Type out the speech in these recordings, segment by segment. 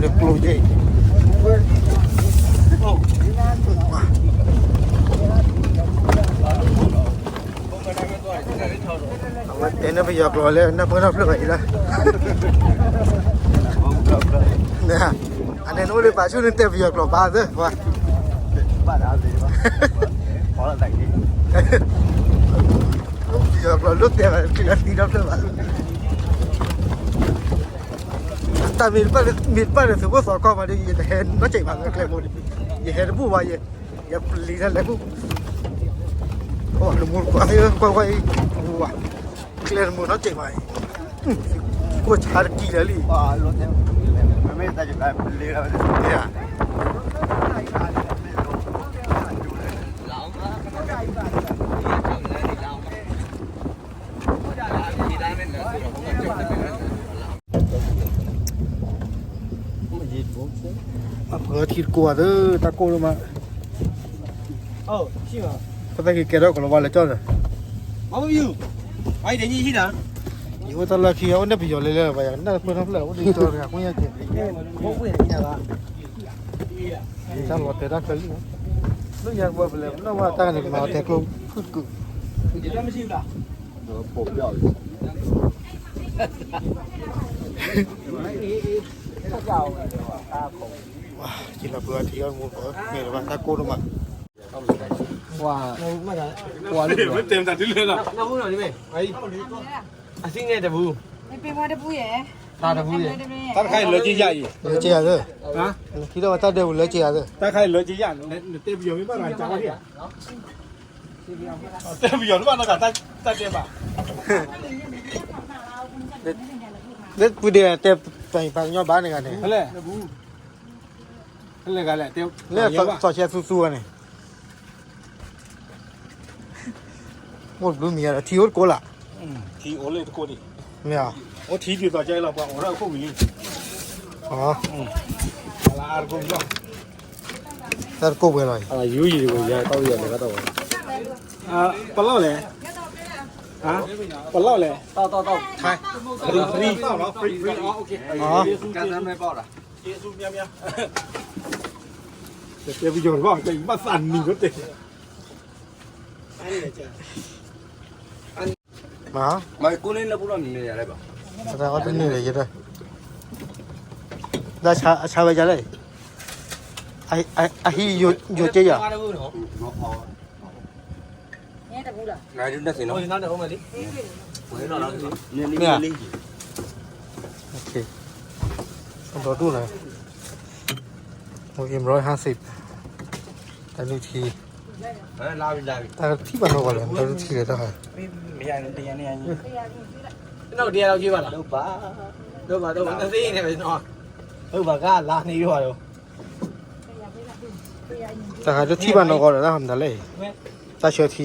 ကျိၣ်က့ အဝဲတဲန့ၢ်ပယီၤကျိာ်လၢ နၢ်ပၢၢ်နီတဖျၢၣ်ဘၣ်အံၤလၢ အန့ၣ်နအိၣ်လၢပာ်ဆူၣ်န့ၣ်တဲပယီၤကျိာ်ဘၣ်သၢ ပှၤ ပယီၤကျိာ်လိၣ်တဲဘၣ် ပယီၤသံနီတဖျၢၣ်ဘၣ် တၢ်မ့ၢ်တပၣ်ဒီးသုးဖိသီခီမးဒီး ယတဟဲနီတစဲးဘၣ် ကျဲဖိန့ၣ် ယဟဲတဘူၣ်ဘၣ် ယပျံၤတၢ်လဲၤကူၣ် နမူတကွၢ်သ့ၣ် ကွၢ်ကွၢ်အံၤ ကျဲတမုာ်နီတစဲးဘၣ်အံၤ ကိၣ်ဆါတကံၢ်လၢာ်လံ မ့ၢ်တၢ် အပှၤထံတကိးသၢ တၢ်ကိၢ်ဒိၣ်မး ဖိသၣ်က့ၤကဲထီၣ်ကလီၤဝါလၢကၠီၣ်ဒီး ယအိၣ်တၢ်လၢခံ အိၣ်န့ၣ်ပယီၤလဲၤလဲၤလီၤဘၣ် ယကနၣ်တပၢၢ်ထီၣ်ဖျၢၣ် အိၣ်ဒ်ကၠီတဂၤ ကွၢ်ညါက့ၤ တၢ်လီၤတဲာ်တၢ်ချၢလံ လၢညါကဘၣ်ပလဲၤ နီၣ်ဝဲတၢ်န့ၣ် မၤအီၤတဲကျိဖုၣ်ကုာ် က့ၤလီၤပှၤထံအီၣ်မူကီး မ့ၢ်လၢၤဘၣ်တၢ်ကိၢ်ဒိၣ်မး ပှၤ ပှၤလၢ အသံၣ်န့ၣ်တပူၤ တၢ်တပူၤ တၢ်တခါအံၤလၢကယၤအံၤ လၢကယၤသၢ နထံၣ်လီၤတၢ်ဒဲပူၤလၢကယၤသၢ တၢ်တခါအံၤလၢကယၤ နတဲပယီၤမ့ၢ်ဘၣ်နဂၤ တၢ်တဲဘၣ် လၢပူၤဒဲးတဲပှၤကညီဘၣ်န့ၣ်ဂၤန့ၣ် ဖဲလဲၣ် ဖဲလဲၣ်ဂၤလဲၣ် တဲ လၢစီၤဆဲသူသူဂၤန့ၣ် အိၣ်တဘျုးမံၤဒီး ထံအိၣ်တကိးလၢ် ထံအိၣ်လၢတကိးဒံး မ့ၢ်ဧါ အိၣ်ထံဒ်သိးကဲလီၤ ပှၤအိၣ်ထီၣ်ခိၣ်ဝံၤလံ အါတကိးဝဲလီၤ ယူယံၤတဝဲ ယၤတၢ်ဝဲယၤလဲၤဘၣ်တၢ်ဝဲ ပလီၢ်လဲၣ် ပလီၢ်လဲၣ် free free free ယ့ၣ်ၡူးမၠါမၠါ တဲပယီၤတဘၣ် တဲဘၣ်သးနံၤဝဲတဲ မၤ မၤကိးန့ၣ်လၢပူၤလီၤမံၤမ့ၢ်ယၤလဲၣ်ဘၣ် တၢ်အီၣ်တန့ၢ်ဒီးယဲဒၣ် ဒၣ်ဆါအဆါဝဲယၤလဲၣ် အဟံၣ်ယိာ်က့ယၤ နဒုးနသ့ၣ်နီၤ မ့ၢ်ဧါ โอเค ဒီဒူၣ်လဲၣ် โอเค ร้อยห้าสิบ တၢ်ဒုးထံ တၢ်ထံၣ်ဘၣ်နီၢ်ဂီၤလဲၣ် တၢ်ဒုးထံလဲၣ်တၢ်ဟဲ တၢ်ဟဲဒုးထံဘၣ်နီၢ်ဂီၤလဲၣ် တၢ်ဟဲဒုးထံဘၣ်နီၢ်ဂီၤလဲၣ် တၢ်ဟဲမတၤလဲၣ် တၢ်ဆၢထံ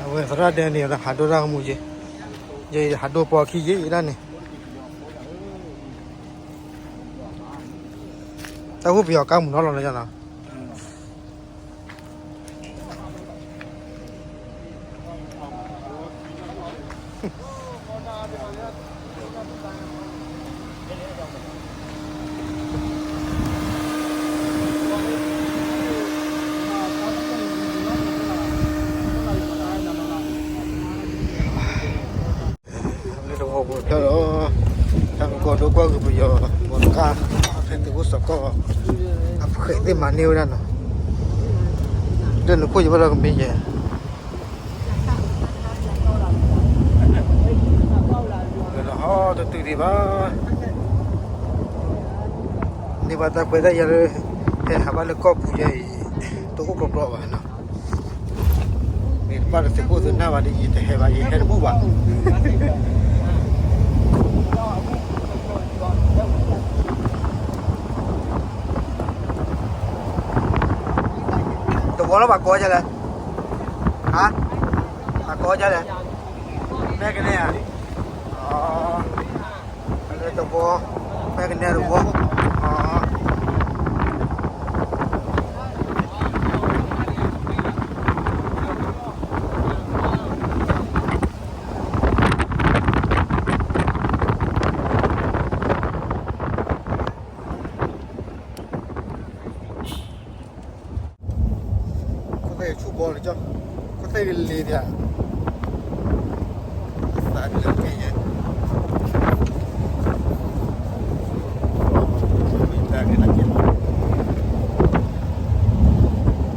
အဝဲသရၣ်ဒဲန့ၣ် ဟးဒိတၢ်ကမူၣ်က့ၤ ယဟးဒိပှီခံယ့ၣ်ဒၣ်န့ၣ် တၢ်ဟူပယီၤကါမုၢ်နီၤလီၤလၢညါနီၤ လၢတဝီပူၤတၢ်ဒီး တၢ်မူကီၢ်ဒိကွၢ်က့ၤပယီၤ မီတခါ ဖဲသုးခိၣ်စီၤကီၢ် အဖှဲးသ့ၣ်မၤန့ၢ်ဝဲဒၣ်နီၤ ဒီးနခိၣ်ယဘၣ်ဒီးကမ့ၢ်ယဲ ဒီးဟီတတုၤဒံးဘၣ် န့ၢ်ဘၣ်တၢ်ခွဲးတၢ်ယာ်လၢ ဟဲဟးဘၣ်လၢကီၢ်ပူၤယဲအံၤ တအိၣ်ကျီကျီဘၣ်နီၤ မ့ၢ်တဘၣ်ဒီးသုးခိၣ်သုးနၢ်ဘၣ်ဒီး ယတဟဲဘၣ် ယဟဲတဘူၣ်ဘၣ် တဝီလီၤဘၣ်ကီယလဲၣ် ဟါ ဘၣ်ကီယလဲၣ် မဲကနဲဧါ လၢတဝီ မဲကနဲတဝီ အ လ့ဒၣ်, သးကလၢက့ၤယဲ,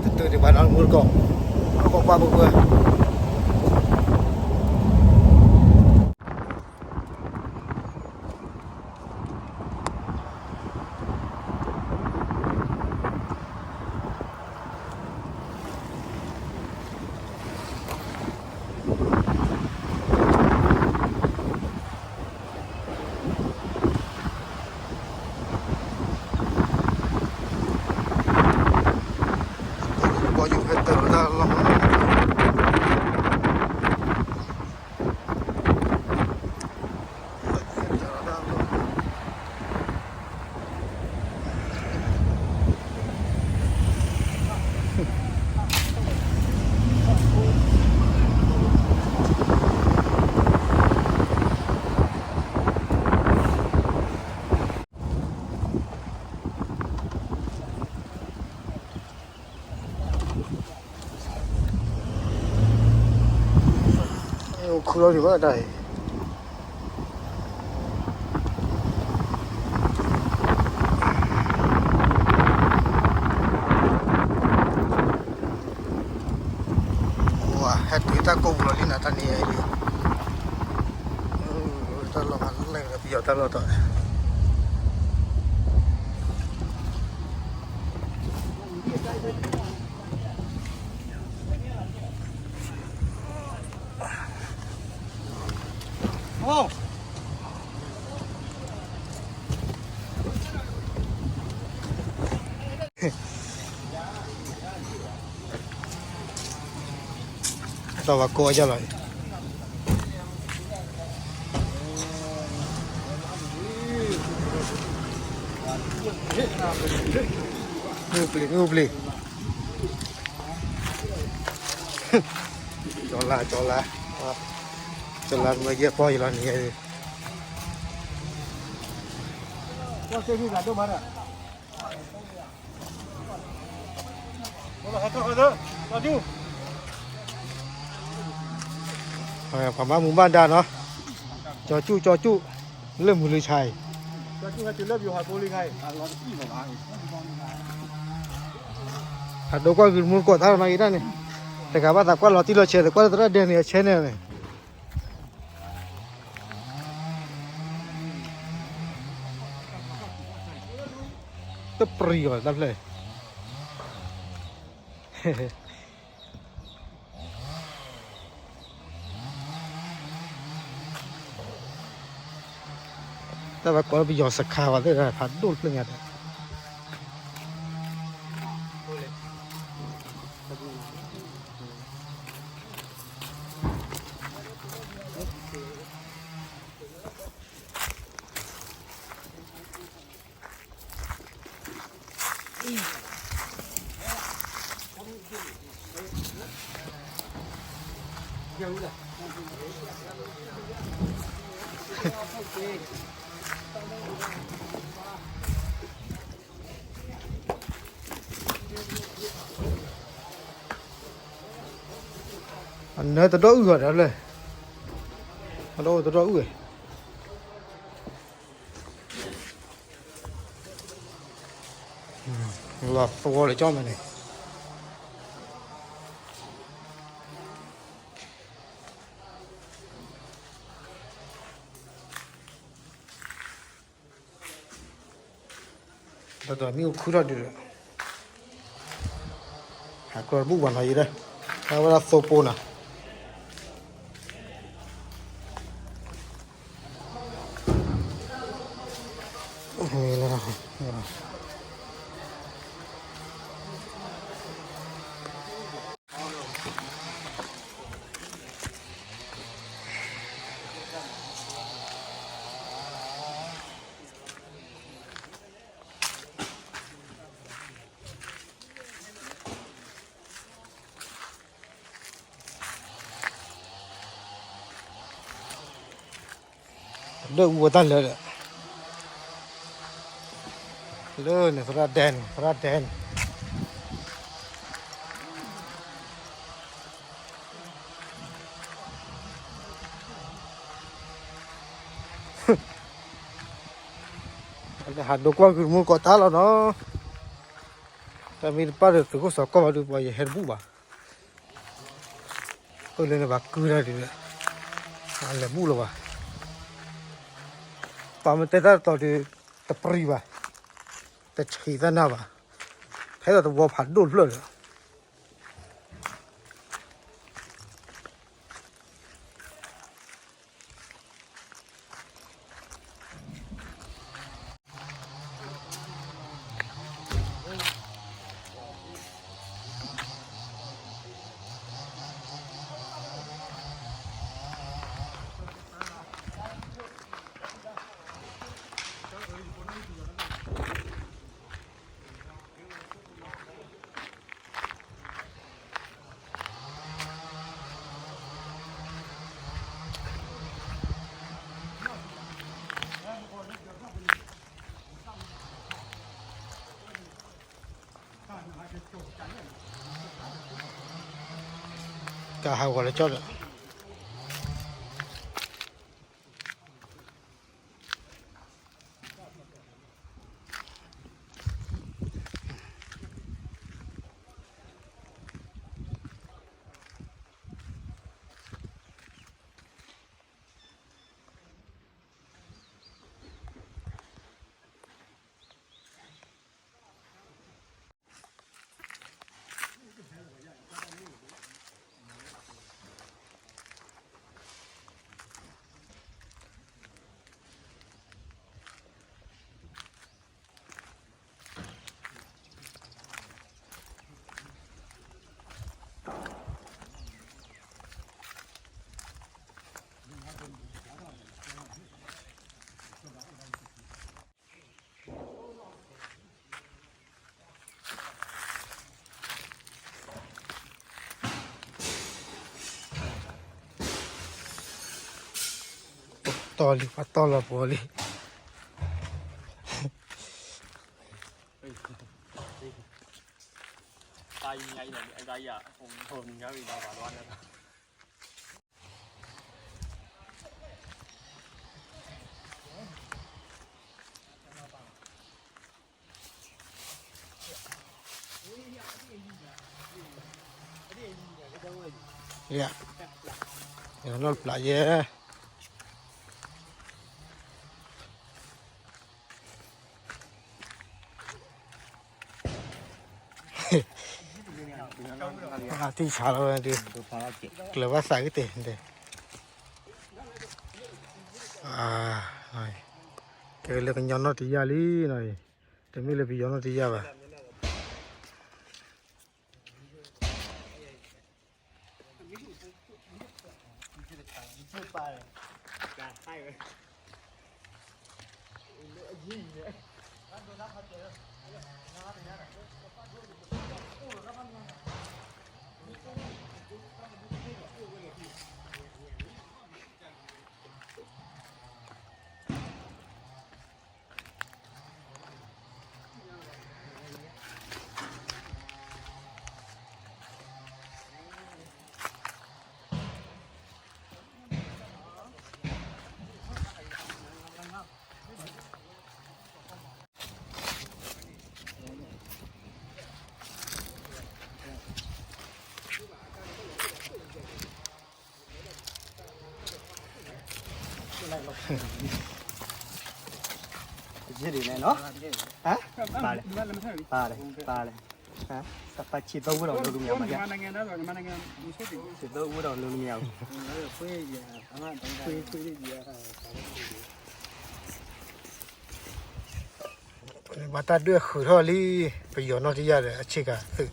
တတုၤဒံးဘၣ်နီၤ မူတကိး, အကကွၢ်ပှဲၤပှဲၤ. အိၣ်ခူၣ်လီၤဒံးဘၣ်တၢ်အံၤ, ဟဲတုၤတၢ်ကိးပူၤလီၤလံနၤ တၢ်န့ၣ်အံၤ, တၢ်လီၢ်ဖးလဲၢ်ဒီးပယီၤတၢ်လီၢ်တီၤ တၢ်ဘၣ်ကိးအယၢ်လီၤ, မ့ၣ်အူပျံၤ မ့ၣ်အူပျံၤ, ကၠီလါ ကၠီလါ, ကၠီလါမ့ၢ်ယဲၢ်ပီၢ်ယလီၤန့ၣ်, ပှၤဘၣ်မူဘၣ်ဒါနီၤ, ကၠီကၠူၣ် ကၠီကၠူၣ်, လၢမုၢ်လၢဆါအံၤ, အဒိကွၢ်ဂ့ၤမူတကိးသးလီၤနီၤအံၤဒၣ်န့ၣ်, တဂၤဘၣ်သးကွၢ်လီၤတံၢ်လီၤဆဲး သးကွၢ်လၢသရၣ်ဒဲန့ၣ် အဆဲန့ၣ်န့ၣ် တပျံၤအီၤတၢ်ဖျၢၣ်, တၢ်ဘၣ်ကိးလၢပယီၤစခါဘၣ်သ့ၣ်တဖးဒိၣ်တဖျၢၣ်ညါဒီး အနၢတဒီအုၣ်အီၤဒၣ်လဲၣ်, အဒီတဒီအုၣ်ဝဲ, လီၤသဝီလၢကၠီမဲာ်န့ၣ် ဒီးမ့ၣ်အူခူၣ်ထီၣ်ဒုးဒီး ဟးကြၢးတဘူၣ်ဘၣ်နီၤအံၤဒီး အဝဲဒၣ်သိပိနီၤ.ဒၢအူဝဲတၢ်လၢာ်ဒီး လၢန့ၣ် သရၣ်ဒဲန့ၣ် သရၣ်ဒဲန့ၣ်. ဟးဒိကွၢ်ဂုၢ်မူကိးတၢ်လီၤနီၤ, တၢ်မ့ၢ်တပၢ်ဒီးသုးခိၣ်စီၤကီၢ်ဘၣ်ဒုး ပှၤယဟဲတဘူၣ်ဘၣ်, အိၣ်လၢနဘၣ်ကုၢ်တၢ်ဒုး, လဲၤဘူၣ်လီၤဘၣ်, ပှၤမ့ၢ်တဲတၢ်တတီၤဒုး, တပြံၤဘၣ်, တဆံးတၢ်နၢ်ဘၣ်, ထဲသိးတဝီဖးဒိၣ်တဖျၢၣ်ဒီး တၢ်ဟးဂီၤလၢကၠီဒီး တီၢ်လံ ပှၤတီၢ်လီၤပှီၤလံ. ယၤ ယၤနီၢ်ပျးယဲ အထံၣ်ဆါလီၤဝဲဒုး ကျၢၤဘၣ်သးကတ့ၢ်, ကဲလၢကညီနီၢ်တယၢ်လံနီၤ, တမ့ၢ်လၢပယီၤနီၢ်တယၢ်ဘၣ်. ယဲၢ်ဒ်န့ၣ်နီၤ, ဟါ, ပာ်လဲၣ်, ပာ်လဲၣ်, ပာ်လဲၣ်, ဟါ, တပာ်ဆံးသီဝဲဒီးလိၤလိၤမ့ၢ်မး, ဆံးသီဝဲဒီးလိၤလိၤမ့ၢ်, ဘၣ်တၢ်ဒွဲၣ်ဃုာ်ထီၣ်လံ, ပယီၤနီၢ်တယၢ်ဒီး အဆ့ကၤသုး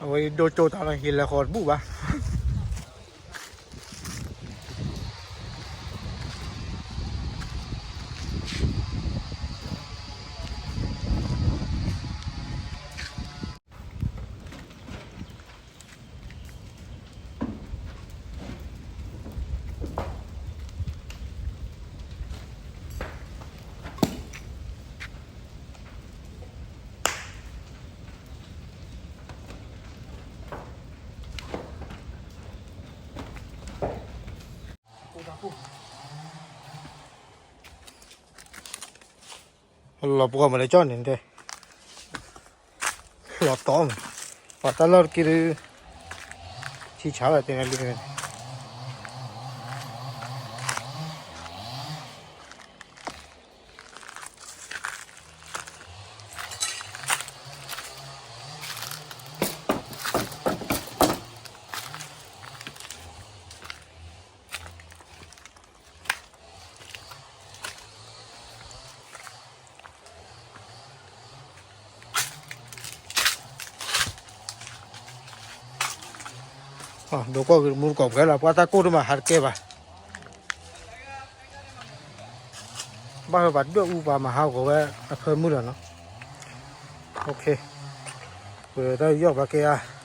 အဝဲဒိၣ်ကၠိတၢ်လီၤ ဟံးလဲၤဃီၤတဘူၣ်ဘၣ်. လီၤပှီၢ်မးလၢကၠီၣ်န့ၣ်တဲ, လီၤတီမး, ပှၤတၢ်လီၢ်တက့ၢ်ဒုး, ဆံဆါဝဲတဲလံ. ဒိကွၢ်ဂ့ၤမူတကိးပှဲၤလီၤ ပှၤတၢ်ကိၢ်တမး ဟးတကဲဘၣ်. ဘၣ်ဟဲပှၤဒွဲၣ်အူပှၤမၤဟးဂီၤဝဲအဖၢမုၢ်လီၤနီၤ. ပတၢ်ယီၣ်ဘၣ်ကဲဧါ